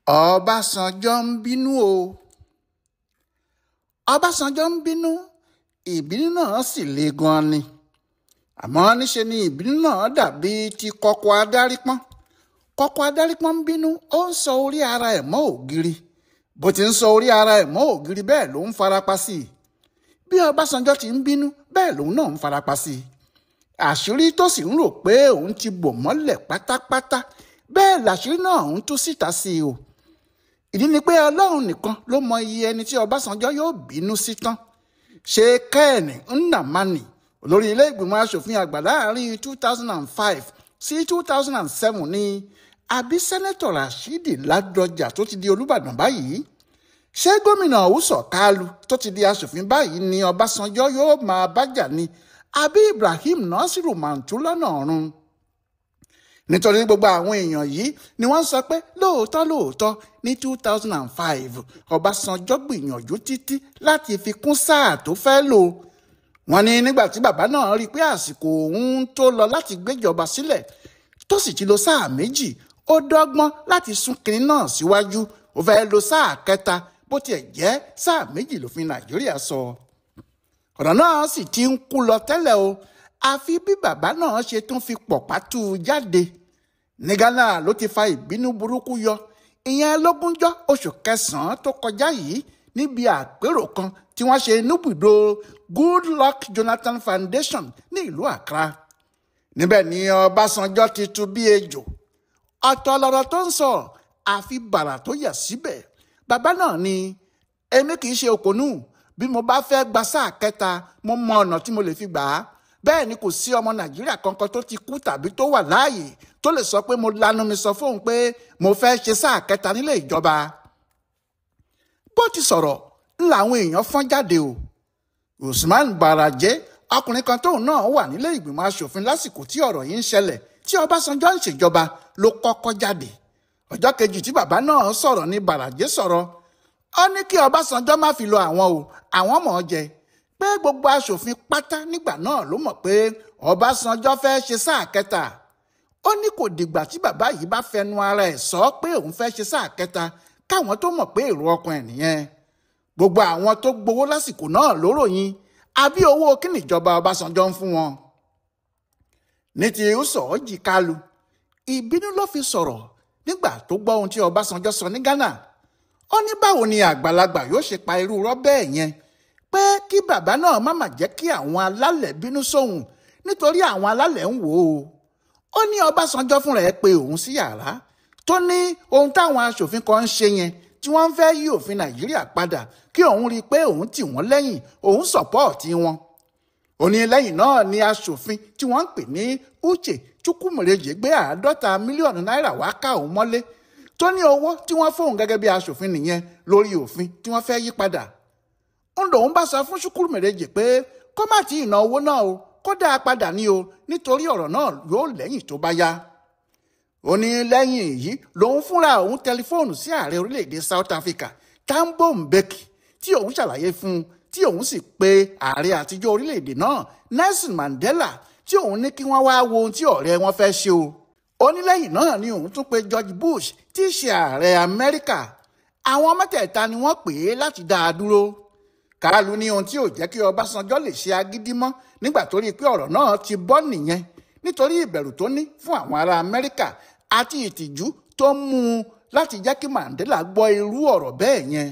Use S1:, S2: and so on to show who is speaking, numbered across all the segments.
S1: Ọbásanjọ́ ń bínú o. Ọbásanjọ́ ń bínú, ìbínú náà sì le gan-an ni. Àmọ́ níṣe ni ìbínú náà dàbí ti kọkọ adárípọ́n. Kọkọ adárípọ́n ń bínú, ó ń sọ orí ara ẹ̀ mọ́ ògiri. Bó ti ń sọ orí ara ẹ̀ mọ́ ògiri bẹ́ẹ̀ ló ń farapa sí i. Bí Ọbásanjọ́ ti ń bínú, bẹ́ẹ̀ lòun náà ń farapa sí i. Àṣírí tó sì ń rò pé òun ti bò mọ́lẹ̀ pátápátá, bẹ́ẹ̀ làṣírí náà ń tú síta sí i o. Ìdí ni pé Ọlọ́run nìkan ló mọ iye ẹni tí Ọbásanjọ́ yóò bínú sí tán. Ṣé Ken Nnamani, olórí ilé ìgbìmọ̀ asòfin àgbà láàrin 2005 sí 2007 ni, àbí Sẹ́nẹ́tọ̀ Rashidi Ládọjà tó ti di Olúbàdàn báyìí? Ṣé gómìnà Úsọ̀ Kálù tó ti di asòfin báyìí ni Ọbásanjọ́ yóò máa bájà ni, àbí Ibrahim Nasiru Mantu lọ́nà ọ̀run? Nítorí gbogbo àwọn èèyàn yìí ni wọ́n sọ pé lóòótọ́ lóòótọ́ ní 2005 Ọbásanjọ́ gbìyànjú títí láti fi kún sáà tó fẹ́ lò. Wọ́n ní nígbà tí bàbá náà rí i pé àsìkò òun tó lọ láti gbéjọba sílẹ̀ tó sì ti lo sáà méjì, ó dọ́gbọ́n láti sún kinní náà síwájú. Ó fẹ́ lo sáà kẹta, bó tiẹ̀ jẹ́ sáà méjì lófin Nàìjíríà sọ. Ọ̀rọ̀ náà sì ti ń kú lọ tẹ́lẹ̀ o, àfi bí bàbá náà ṣe tún fi pọ̀pá tú u jáde. Ní Ghana ló ti fa ìbínú burúkú yọ. Ìyẹn lógúnjọ́ oṣù kẹsàn-án tó kọjá yìí níbi àpérò kan tí wọ́n ṣe níbùdó Goodluck Jonathan Foundation ní ìlú Accra. Níbẹ̀ ni Ọbásanjọ́ ti tu bí ejò. Ọ̀tọ̀ lọ̀rọ̀ tó ń sọ, àfi bàrà tó yà síbẹ̀. Bàbá náà ni, èmi kì í ṣe òpònú, bí mo bá fẹ́ gba sáà kẹta, mo mọ ọ̀nà tí mo lè fi gbà á. Bẹ́ẹ̀ ni kò sí ọmọ Nàìjíríà kankan tó ti kú tàbí tó wà láàyè tó lè sọ pé mo lanu mi sọ fóun pé mo fẹ́ ṣe sáà kẹta nílé ìjọba. Bó ti sọ̀rọ̀ ńlá àwọn èèyàn fọ́n jáde o. Usman Baraje, ọkùnrin kan tóun náà wà nílé ìgbìmọ̀ asòfin lásìkò tí ọ̀rọ̀ yìí ń ṣẹlẹ̀ tí Ọbásanjọ́ ń ṣèjọba ló kọ́kọ́ jáde. Ọjọ́ kejì tí bàbá náà sọ̀rọ̀ ni Baraje sọ̀rọ̀. Ó ní kí Ọbásanjọ́ má fi lọ àwọn o, àwọn mọ̀ ọ́ jẹ. Pé gbogbo aṣòfin pátá nígbà náà ló mọ̀ pé Ọbásanjọ́ fẹ́ ṣe sáà kẹta. Ó ní kò dìgbà tí bàbá yìí bá fẹnu ara ẹ̀ sọ pé òun fẹ́ ṣe sáà kẹta káwọn tó mọ̀ pé èrò ọkàn ẹ̀ nìyẹn. Gbogbo àwọn tó gbowó lásìkò náà ló ròyìn, àbí owó kí nìjọba Ọbásanjọ́ ń fún wọn. Ní ti Úsọ̀ Kálù, ìbínú ló fi sọ̀rọ̀ nígbà tó gbọ́ ohun tí Ọbásanjọ́ sọ ní Ghana. Ó ní báwo ni àgbàlagbà yóò ṣe pa irú rọ́ bẹ́ẹ̀ yẹn, pé kí bàbá náà má má jẹ́ kí àwọn alálẹ̀ bínú sóhun nítorí àwọn alálẹ̀ ń wò ó. Ó ní Ọbásanjọ́ fúnra ẹ̀ pé òun sí yàrá tó ní ohun táwọn aṣòfin kan ń ṣe yẹn tí wọ́n ń fẹ́ yí òfin Nàìjíríà padà kí òun rí i pé òun tì wọ́n lẹ́yìn, òun sọ̀pọ́ọ̀tì wọn. Ó ní lẹ́yìn náà ni aṣòfin tí wọ́n ń pè ní Uche Chukwumereje gbé 50 mílíọ̀nù náírà wá ká òun mọ́lé, tó ní owó tí wọ́n fóun gẹ́gẹ́ bí aṣòfin nìyẹn lórí òfin tí wọ́n fẹ́ yí padà. Ń lòun bá sọ fún Chukwumereje pé kó má tí ì ná owó náà o, kó dáa padà ní o, nítorí ọ̀rọ̀ náà yóò lẹ́yìn tó bá yá. Ó ní lẹ́yìn èyí lòun fúnra òun tẹlifóònù sí ààrẹ orílẹ̀-èdè South Africa, Thabo Mbeki, tí òun ṣàlàyé fún un, tí òun sì pe ààrẹ àtijọ́ orílẹ̀-èdè náà, Nelson Mandela, tí òun ní kí wọ́n wá wo ohun tí ọ̀rẹ́ wọn fẹ́ ṣe o. Ó ní lẹ́yìn náà ni òun tún pe George Bush tí í ṣe ààrẹ Amẹ́ríkà. Àwọn mẹ́tẹ̀ẹ̀ta ni wọ́n pè é láti dá a dúró. Kálù ní ohun tí ò jẹ́ kí Ọbásanjọ́ lè ṣe agídí mọ́ nígbà tó rí i pé ọ̀rọ̀ náà ti bọ́ nìyẹn, nítorí ìbẹ̀rù tó ní fún àwọn ará Amẹ́ríkà àti ìtìjú tó mú un láti jẹ́ kí Mandela gbọ́ irú ọ̀rọ̀ bẹ́ẹ̀ yẹn.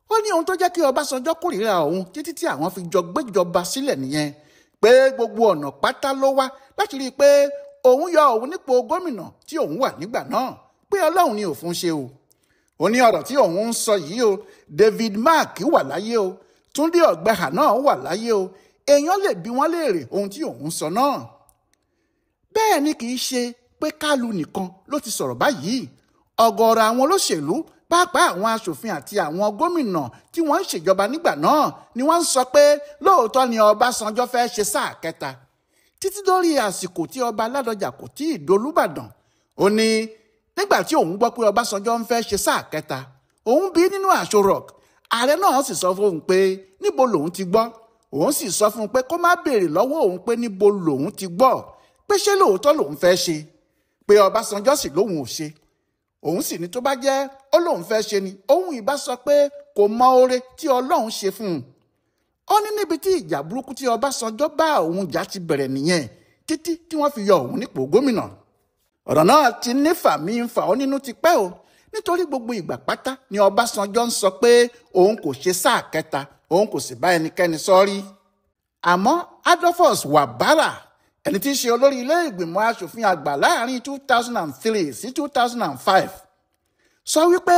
S1: Ó ní ohun tó jẹ́ kí Ọbásanjọ́ kórìíra òun títí tí àwọn fi jọ gbéjọba sílẹ̀ nìyẹn, pé gbogbo ọ̀nà pátá ló wá láti rí i pé òun yọ òun nípò gómìnà tí òun wà nígbà náà, pé Ọlọ́run ni òfin ṣe o. Ó ní ọ̀rọ̀ tí òun ń sọ yìí o, David Mark wà láyé o, Túndé Ọ̀gbẹ́hà náà wà láyé o, èèyàn lè bi wọ́n léèrè ohun tí òun sọ náà. Bẹ́ẹ̀ ni kì í ṣe pé Kálù nìkan ló ti sọ̀rọ̀ báyìí. Ọ̀gọ̀ọ̀rọ̀ àwọn olóṣèlú, pàápàá àwọn aṣòfin àti àwọn gómìnà tí wọ́n ń ṣèjọba nígbà náà ni wọ́n ń sọ pé lóòótọ́ ni Ọbásanjọ́ fẹ́ ṣe sáà kẹta. Títí dórí àsìkò tí ọba Ládọjà kò tí ì dolúbàdàn. Ó ní nígbà tí òun gbọ́ pé Ọbásanjọ́ ń fẹ́ ṣe sáà kẹta, òun bí nínú Aso Rock. Ààrẹ náà sì sọ fún òun pé níbo lòun ti gbọ́. Òun sì sọ fún un pé kó má béèrè lọ́wọ́ òun pé níbo lòun ti gbọ́, pé ṣé lóòótọ́ lòun fẹ́ ṣe, pé Ọbásanjọ́ sì lóun ò ṣe. Òun sì ní tó bá jẹ́ ó lóun fẹ́ ṣe ni òun ìbá sọ pé kò mọ oore tí Ọlọ́run ṣe fún un. Ó ní níbi tí ìjà burúkú tí Ọbásanjọ́ bá òun jà ti bẹ̀rẹ̀ nìyẹn títí tí wọ́n fi yọ òun nípò gómìnà. Ọ̀rọ̀ náà ti ní fàmí ń fà ọ́ nínú ti pẹ́ o, nítorí gbogbo ìgbà pátá ni Ọbásanjọ́ ń sọ pé òun kò ṣe sáà kẹta, òun kò sì bá ẹnikẹ́ni sọ rí. Àmọ́ Adolphus Wabara, ẹni tí í ṣe olórí ilé ìgbìmọ̀ asòfin àgbà láàrin 2003 sí 2005, sọ wípé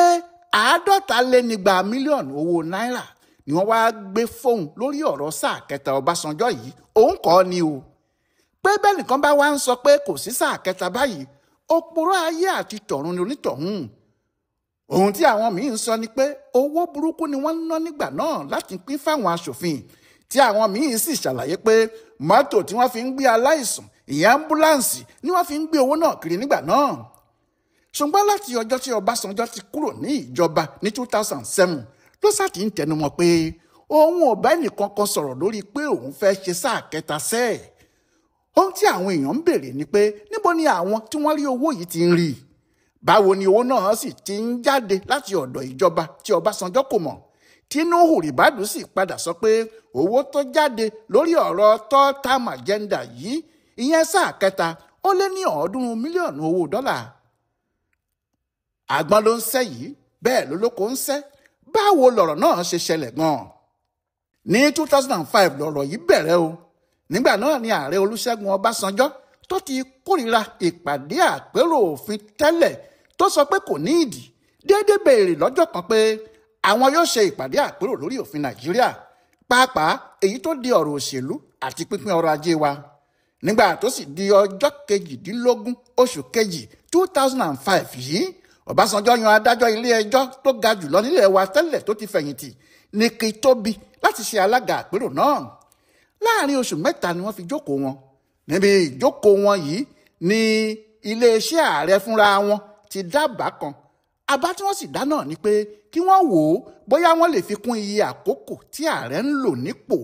S1: 250 mílíọ̀nù owó náírà ni wọ́n wá gbé fóun lórí ọ̀rọ̀ sáà kẹta Ọbásanjọ́ yìí, òun kọ́ ni o. Pé bẹ́ẹ̀ nìkan bá wá ń sọ pé kò sí sáà kẹta báyìí, òpùrọ́ ayé àti tọ̀run ni onítọ̀hún. Ohun tí àwọn míín sọ ni pé owó burúkú ni wọ́n ń ná nígbà náà láti pín fáwọn aṣòfin, tí àwọn míín sì ṣàlàyé pé mọ́tò tí wọ́n fi ń gbé aláìsàn, ìyẹn ambúláǹsì, ni wọ́n fi ń gbé owó náà kiri nígbà náà. Ṣùgbọ́n láti ọjọ́ tí Ọbásanjọ́ ti kúrò ní ìjọba ní 2007 ló sá ti ń tẹnumọ́ pé òun ò bá ẹnìkan kan sọ̀rọ̀ lórí pé òun fẹ́ ṣe sáà kẹta sẹ́ẹ̀. Ohun tí àwọn èèyàn ń béèrè ni pé níbo ni àwọn tí wọ́n rí owó yìí ti ń rí i? Báwo ni owó náà sì ti ń jáde láti ọ̀dọ̀ ìjọba tí Ọbásanjọ́ kò mọ̀? Tí Nuhu Ribadu sì padà sọ pé owó tó jáde lórí ọ̀rọ̀ third term agenda yìí, ìyẹn sáà kẹta, ó lé ní 300 mílíọ̀nù owó dọ́là. Àgbọn ló ń sẹ́ yìí, bẹ́ẹ̀ lólóko ń sẹ́. Báwo lọ̀rọ̀ náà ṣe ṣẹlẹ̀ gan-an? Ní 2005 lọ̀rọ̀ yìí bẹ̀rẹ̀ o. Nígbà náà ni ààrẹ Olúṣẹ́gun Ọbásanjọ́ tó ti kórìíra ìpàdé àpérò òfin tẹ́lẹ̀ tó sọ pé kò ní ìdí déédéé béèrè lọ́jọ́ kan pé àwọn yóò ṣe ìpàdé àpérò lórí òfin Nàìjíríà, pàápàá èyí tó di ọ̀rọ̀ òṣèlú àti pínpín ọrọ̀ ajé wa. Nígbà tó sì di ọjọ́ 18 oṣù kejì 2005 yìí, Ọbásanjọ́ yan adájọ́ ilé ẹjọ́ tó ga jùlọ nílẹ̀ wa tẹ́lẹ̀ tó ti fẹ̀yìntì Niki Tóbi láti ṣe alága àpérò náà. Láàrin oṣù mẹ́ta ni wọ́n fi jókòó wọn. Níbi ìjókòó wọn yìí ni iléeṣẹ́ ààrẹ fúnra wọn ti dábàá kan. Àbá tí wọ́n sì dá náà ni pé kí wọ́n wò ó bóyá wọ́n lè fi kún iye àkókò tí ààrẹ ń lò nípò,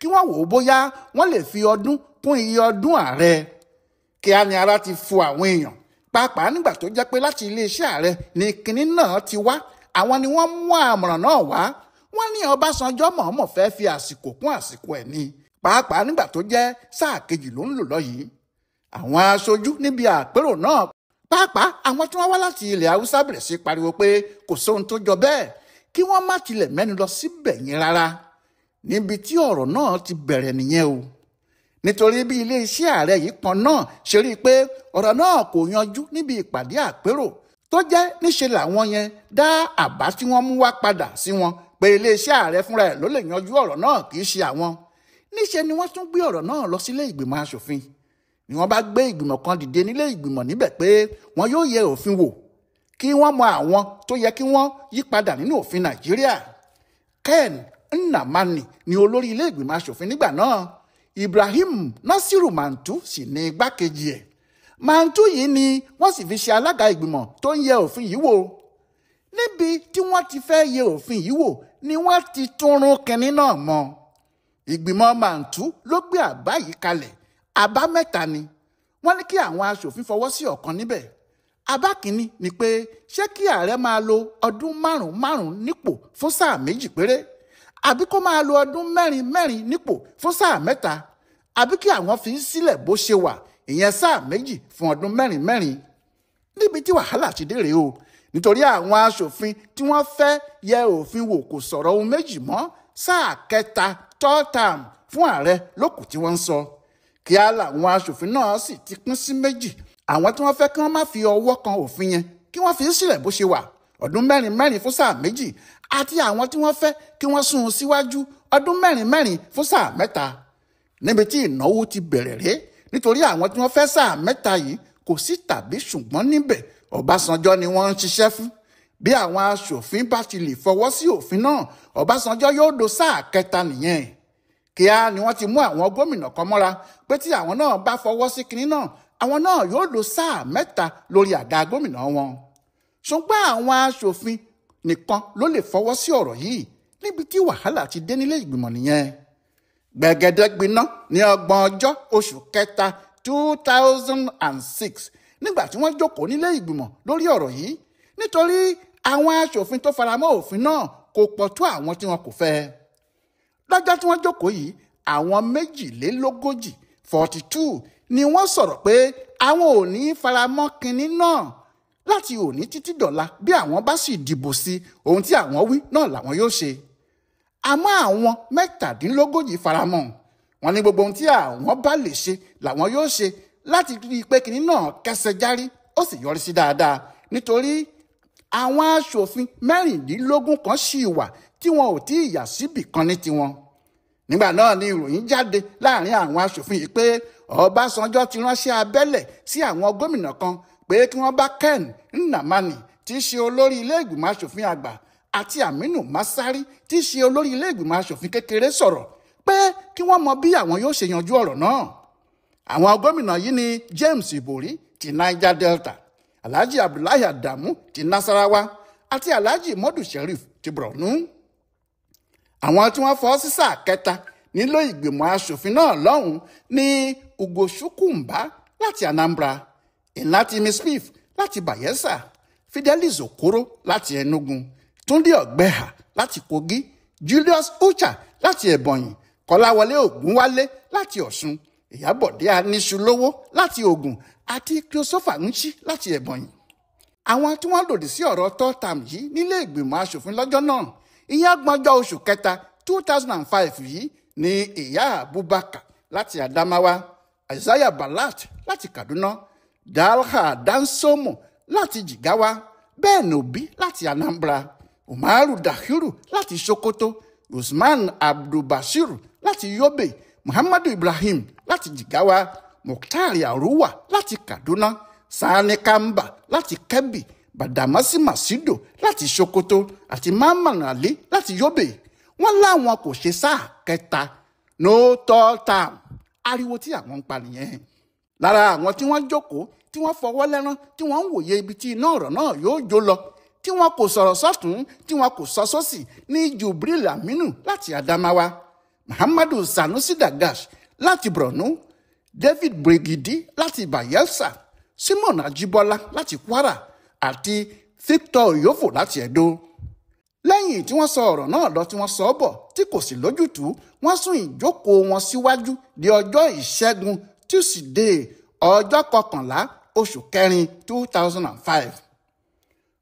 S1: kí wọ́n wò ó bóyá wọ́n lè fi ọdún kún iye ọdún ààrẹ. Kíá ni ara ti fu àwọn èèyàn, pàápàá nígbà tó jẹ́ pé láti iléeṣẹ́ ààrẹ ni kinní náà ti wá. Àwọn ni wọ́n mú àmọ̀ràn náà wá. Wọ́n ní Ọbásanjọ́ mọ̀ọ́mọ̀ fẹ́ fi àsìkò kún àsìkò ẹ̀ ni, pàápàá nígbà tó jẹ́ sáà kejì ló ń lò lọ yìí. Àwọn aṣojú níbi àpérò náà, pàápàá àwọn tí wọ́n wá láti ilẹ̀ Haúsá, bẹ̀rẹ̀ sí pariwo pé kò sóhun tó jọ bẹ́ẹ̀, kí wọ́n má tilẹ̀ mẹ́nu lọ síbẹ̀ yẹn rárá. Níbi tí ọ̀rọ̀ náà ti bẹ̀rẹ̀ nìyẹn o. Nítorí bí iléeṣẹ́ ààrẹ yìí kan náà ṣe rí i pé ọ̀rọ̀ náà kò yanjú níbi ìpàdé àpérò tó jẹ́ níṣe làwọn yẹn dá àbá tí wọ́n mú wá padà sí wọn pé iléeṣẹ́ ààrẹ fúnra ẹ̀ ló lè yanjú ọ̀rọ̀ náà, kì í ṣe àwọn. Níṣe ni wọ́n tún gbé ọ̀rọ̀ náà lọ sílé ìgbìmọ̀ aṣòfin. Ni wọ́n bá gbé ìgbìmọ̀ kan dìde nílé ìgbìmọ̀ níbẹ̀ pé wọ́n yóò yẹ òfin wò kí wọ́n mọ àwọn tó yẹ kí wọ́n yí padà nínú òfin Nàìjíríà. Ken Nnamani ni olórí ilé ìgbìmọ̀ aṣòfin nígbà náà. Ibrahim Nasiru Mantu sì ní igbákejì ẹ̀. Mantu yìí ni wọ́n sì fi ṣe alága ìgbìmọ̀ tó ń yẹ òfin yìí wò. Níbi tí wọ́n ti fẹ́ yẹ òfin yìí wò ni wọ́n ti tún rún kinní náà mọ́. Ìgbìmọ̀ Mantu ló gbé àbá yìí kalẹ̀. Àbá mẹ́ta ni. Wọ́n ní kí àwọn aṣòfin fọwọ́ sí ọ̀kan níbẹ̀. Àbá kìíní ni pé ṣé kí ààrẹ máa lo ọdún márùn-ún márùn-ún nípò fún sáà méjì péré, àbí kó máa lo ọdún mẹ́rin mẹ́rin nípò fún sáà mẹ́ta, àbí kí àwọn fi sílẹ̀ bó ṣe wà, ìyẹn sáà méjì fún ọdún mẹ́rin mẹ́rin. Níbi tí wàhálà ti dé rèé o, nítorí àwọn aṣòfin tí wọ́n fẹ́ yẹ òfin wò kò sọ̀rọ̀ ohun méjì mọ́ sáà kẹta third term fún ààrẹ lókù tí wọ́n ń sọ. Kíá làwọn aṣòfin náà sì ti pín sí méjì. Àwọn tí wọ́n fẹ́ kí wọ́n má fi ọwọ́ kan òfin yẹn, kí wọ́n fi sílẹ̀ bó ṣe wà, ọdún mẹ́rin mẹ́rin fún sáà méjì, àti àwọn tí wọ́n fẹ́ kí wọ́n sún un síwájú ọdún mẹ́rin mẹ́rin fún sáà mẹ́ta. Níbi tí ìnáwó ti bẹ̀rẹ̀ rèé, nítorí àwọn tí wọ́n fẹ́ sáà mẹ́ta yìí kò sí tàbí ṣùgbọ́n níbẹ̀, Ọbásanjọ́ ni wọ́n ń ṣiṣẹ́ fún. Bí àwọn aṣòfin bá ti lè fọwọ́ sí òfin náà, Ọbásanjọ́ yóò do sáà kẹta nìyẹn. Kíá ni wọ́n ti mú àwọn gómìnà kan mọ́ra pé tí àwọn náà bá fọwọ́ sí kinní náà, àwọn náà yóò lo sáà mẹ́ta lórí àga gómìnà wọn. Ṣùgbọ́n àwọn aṣòfin nìkan ló lè fọwọ́ sí ọ̀rọ̀ yìí. Níbi tí wàhálà ti dé nílé ìgbìmọ̀ nìyẹn. Gbẹ̀gẹ̀dẹ̀ gbiná ní 30 ọjọ́ oṣù kẹta 2006 nígbà tí wọ́n jókòó nílé ìgbìmọ̀ lórí ọ̀rọ̀ yìí. Nítorí àwọn aṣòfin tó faramọ́ òfin náà kò pọ̀ tó àwọn tí wọn kò fẹ́. Lọ́jọ́ tí wọ́n jókòó yìí, àwọn 42, 42 ni wọ́n sọ̀rọ̀ pé àwọn ò ní faramọ́ kinní náà láti òní títí dọ̀la, bí àwọn bá sì dìbò sí ohun tí àwọn wí náà làwọn yóò ṣe. Àmọ́ àwọn 37 faramọ́. Wọ́n ní gbogbo ohun tí àwọn bá lè ṣe làwọn yóò ṣe láti rí i pé kinní náà kẹsẹ̀ járí, ó sì yọrí sí dáadáa, nítorí àwọn aṣòfin 16 kan ṣì wà tí wọn ò tí ì yà síbì kan ní tiwọn. Nígbà náà ni ìròyìn jáde láàrin àwọn aṣòfin yìí pé Ọbásanjọ́ ti ránṣẹ́ abẹ́lẹ̀ sí àwọn gómìnà kan pé kí wọ́n bá Ken Nnamani tí í ṣe olórí ilé ìgbìmọ̀ aṣòfin àgbà àti Aminu Masari tí í ṣe olórí ilé ìgbìmọ̀ aṣòfin kékeré sọ̀rọ̀ pé kí wọ́n mọ bí àwọn yóò ṣe yanjú ọ̀rọ̀ náà. Àwọn gómìnà yìí ni James Ibori ti Niger Delta, Alhaji Abdullahi Adamu ti Nasarawa àti Alhaji Modu Sheriff ti Borno. Àwọn tí wọ́n fọ́ sí sáà kẹta nílò ìgbìmọ̀ aṣòfin náà lọ́hùn ní Ugochukwumba láti Anambra, Inatimi Smith láti Bayelsa, Fidelis Okoro láti Enugu, Túndé Ọ̀gbẹ́hà láti Kogi, Julius Ucha láti Ebonyi, Kọ́láwọlé Ògúnwálé láti Ọ̀ṣun, Ìyábọ̀dé Aníṣulówó láti Ògùn àti Christopher Nchi láti Ebonyi. Àwọn tí wọ́n lòdì sí ọ̀rọ̀ third term yìí nílé ìgbìmọ̀ aṣòfin lọ́jọ́ náà, ìyẹn ọgbọ̀njọ́ oṣù kẹta 2005 yìí ní Ìyá Abubakar láti Adamawa, Isaiah Balat láti Kaduna, Dalha Dansomo láti Jigawa, Ben Obi láti Anambra, Umaru Dahiru láti Sokoto, Usman Abdulbasir láti Yobe, Muhammadu Ibrahim láti Jigawa, Mukhtar Yaruwa láti Kaduna, Sani Kamba láti Kebbi, Badamasi Masido láti Sokoto àti Mamman Ali láti Yobe. Wọ́n láwọn kò ṣe sáà kẹta, no third term. Ariwo tí àwọn ń pa nìyẹn. Lára àwọn tí wọ́n jókòó, tí wọ́n fọwọ́ lẹ́rán, tí wọ́n ń wòye ibi tí iná ọ̀rọ̀ náà yóò jó lọ, tí wọ́n kò sọ̀rọ̀ sọ́tún, tí wọ́n kò sọ sósì ní Jubril Aminu láti Adamawa, Muhammadu Sanusi Dagash láti Borno, David Brigidi láti Bayelsa, Simon Ajibola láti Kwara àti Victor Oyofo láti Edo. Lẹ́yìn tí wọ́n sọ ọ̀rọ̀ náà lọ tí wọ́n sọ ọ́ bọ̀ tí kò sì lójútùú, wọ́n sún ìjókòó wọn síwájú di ọjọ́ ìṣẹ́gun Tuesday, ọjọ́ kọkànlá oṣù kẹrin 2005.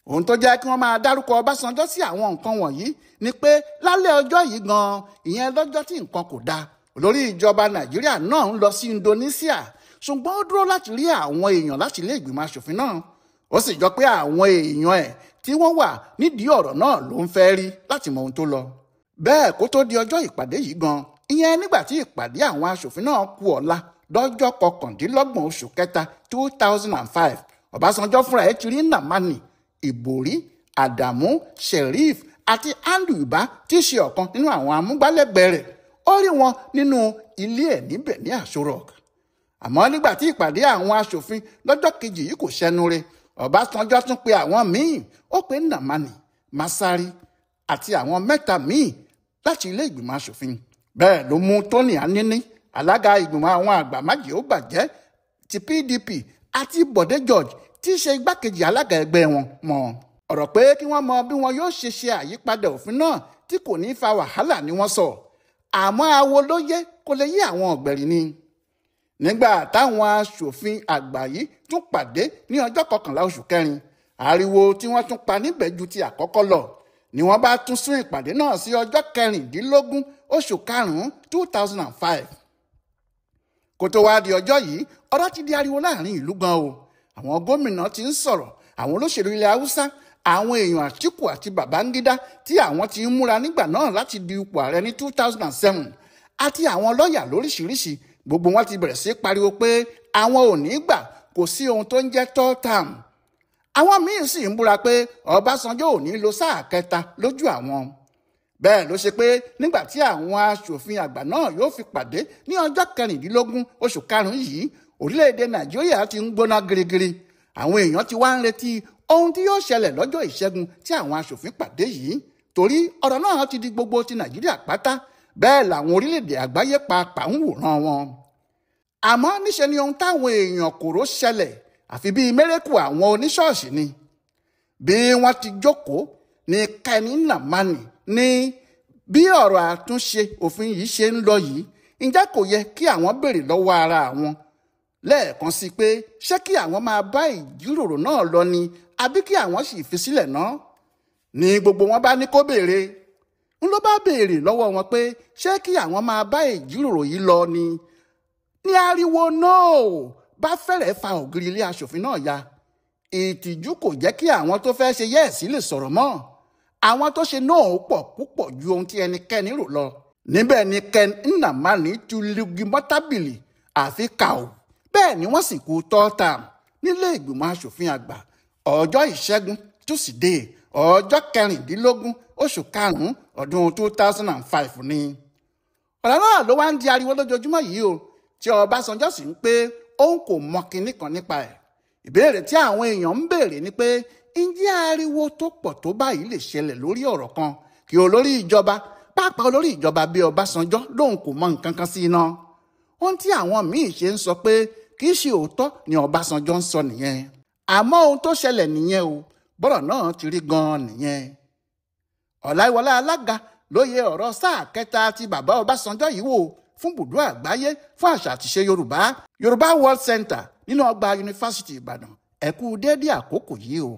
S1: Ohun tó jẹ́ kí wọ́n máa dárúkọ Ọbásanjọ́ sí àwọn nǹkan wọ̀nyí ni pé lálẹ́ ọjọ́ yìí gan-an, ìyẹn lọ́jọ́ tí nǹkan kò dáa, olórí ìjọba Nàìjíríà náà ń lọ sí Indonesia, ṣùgbọ́n ó dúró láti rí àwọn èèyàn láti ilé ìgbìmọ̀ aṣòfin náà. Ó sì jọ pé àwọn èèyàn ẹ̀ tí wọ́n wà nídìí ọ̀rọ̀ náà ló ń fẹ́ rí láti mọ ohun tó lọ. Bẹ́ẹ̀ kó tó di ọjọ́ ìpàdé yìí gan, ìyẹn nígbà tí ìpàdé àwọn aṣòfin náà kù ọ̀la lọ́jọ́ kọkàndínlọ́gbọ̀n oṣù kẹta 2005, Ọbásanjọ́ fúnra ẹ̀ ti rí Nnamani, Ibori, Adamu, Sheriff àti Andrew Uba tí í ṣe ọ̀kan nínú àwọn amúgbálẹ́gbẹ̀ẹ́ rẹ̀. Ó rí wọn nínú ilé ẹ̀ níbẹ̀ ní Aso Rock. Àmọ́ nígbà tí ìpàdé àwọn aṣòfin lọ́jọ́ kejì yìí kò ṣẹnu re, Ọbásanjọ́ tún pe àwọn míì, ó pe Nnamani, Masari àti àwọn mẹ́ta míì láti ilé ìgbìmọ̀ aṣòfin. Bẹ́ẹ̀ ló mú Tony Anini, alága ìgbìmọ̀ àwọn àgbà májèóbàjẹ́ ti PDP àti Bọ̀dé George tí í ṣe igbákejì alága ẹgbẹ́ wọn mọ́. Ọ̀rọ̀ pé kí wọ́n mọ bí wọn yóò ṣe ṣe àyípadà òfin náà tí kò ní fa wàhálà ni wọ́n sọ. Àmọ́ awo ló yẹ kó lè yí àwọn ọ̀gbẹ̀rì ni. Nígbà táwọn aṣòfin àgbà yìí tún pàdé ní ọjọ́ kọkànlá oṣù kẹrin, ariwo tí wọ́n tún pa níbẹ̀ ju ti àkọ́kọ́ lọ ni wọ́n bá tún sún ìpàdé náà sí ọjọ́ kẹrìndínlógún oṣù karùn-ún 2005. Kó tó wá di ọjọ́ yìí, ọ̀rọ̀ ti di ariwo láàrin ìlú gan o. Àwọn gómìnà ti ń sọ̀rọ̀, àwọn olóṣèlú ilẹ̀ Haúsá, àwọn èèyàn Àtíkù àti Babangida tí àwọn ti ń múra nígbà náà láti di ipò ààrẹ ní 2007 àti àwọn lọ́ọ̀yà lóríṣiríṣi, gbogbo wọn ti bẹ̀rẹ̀ sí pariwo pé àwọn ò ní gbà, kò sí ohun tó ń jẹ́ third term. Àwọn míín sì ń búra pé Ọbásanjọ́ ò ní lo sáà kẹta lójú àwọn. Bẹ́ẹ̀ ló ṣe pé nígbà tí àwọn aṣòfin àgbà náà yóò fi pàdé ní ọjọ́ kẹrìndínlógún oṣù karùn-ún yìí, orílẹ̀-èdè Nàìjíríà ti ń gbóná girigiri. Àwọn èèyàn ti wá ń retí ohun tí yóò ṣẹlẹ̀ lọ́jọ́ ìṣẹ́gun tí àwọn aṣòfin pàdé yìí, torí ọ̀rọ̀ náà ti di gbogbo ti Nàìjíríà pátá. Bẹ́ẹ̀ làwọn orílẹ̀-èdè àgbáyé pàápàá ń wòran wọn. Àmọ́ níṣe ni ohun táwọn èèyàn kòró ṣẹlẹ̀, àfi bíi mérékù àwọn oníṣọ́ọ̀ṣì ni. Bí wọ́n ti jókòó ní Ken Nnamani ní bí ọ̀rọ̀ àtúnṣe òfin yìí ṣe ń lọ yìí, ǹjẹ́ kò yẹ kí àwọn béèrè lọ́wọ́ ara àwọn lẹ́ẹ̀kan sí pé ṣé kí àwọn máa bá ìjíròrò náà lọ ni àbí kí àwọn sì fi sílẹ̀ náà? Ní gbogbo wọn bá ní kó béèrè, ń ló bá béèrè lọ́wọ́ wọn pé ṣé kí àwọn máa bá ìjíròrò yìí lọ ni? Ní ariwo náà bá fẹ́rẹ̀ fa ògiri ilé aṣòfin náà ya. Ìtìjú kò jẹ́ kí àwọn tó fẹ́ ṣe yẹ́ẹ̀sì lè sọ̀rọ̀ mọ́. Àwọn tó ṣe náà pọ̀ púpọ̀ ju ohun tí ẹnikẹ́ni rò lọ. Níbẹ̀ ni Ken Nnamani ti lugi mọ́ tábìlì àfi kàó. Bẹ́ẹ̀ ni wọ́n sì kú tọ́ta nílé ìgbìmọ̀ aṣòfin àgbà ọjọ́ ìṣẹ́gun túsídẹ̀ẹ́ ọjọ́ 16 oṣù karùn-ún ọdún 2005 ni. Ọ̀rọ̀ náà ló wá ń di ariwo lójoojúmọ́ yìí o, tí Ọbásanjọ́ sì ń pé òun kò mọ kinní kan nípa ẹ̀. Ìbéèrè tí àwọn èèyàn ń béèrè ni pé ǹjẹ́ ariwo tó pọ̀ tó báyìí lè ṣẹlẹ̀ lórí ọ̀rọ̀ kan kí olórí ìjọba, pàápàá olórí ìjọba bíi Ọbásanjọ́, lóun kò mọ nǹkan kan sí iná. Ohun tí àwọn míì ṣe ń sọ pé kì í ṣe òótọ́ ni Ọbásanjọ́ ń sọ nìyẹn. Àmọ́ ohun tó ṣẹlẹ̀ nìyẹn o, bọ́rọ̀ náà ti rí gan-an nìyẹn. Ọláìwọlá alága lóye ọ̀rọ̀ sáà kẹta ti bàbá Ọbásanjọ́ yìí wò fún bùdó àgbáyé fún àṣà àtiṣe Yorùbá, Yorùbá World Center nínú ọgbà Yunifásítì Ìbàdàn. Ẹ kú déédéé àkókò yìí o.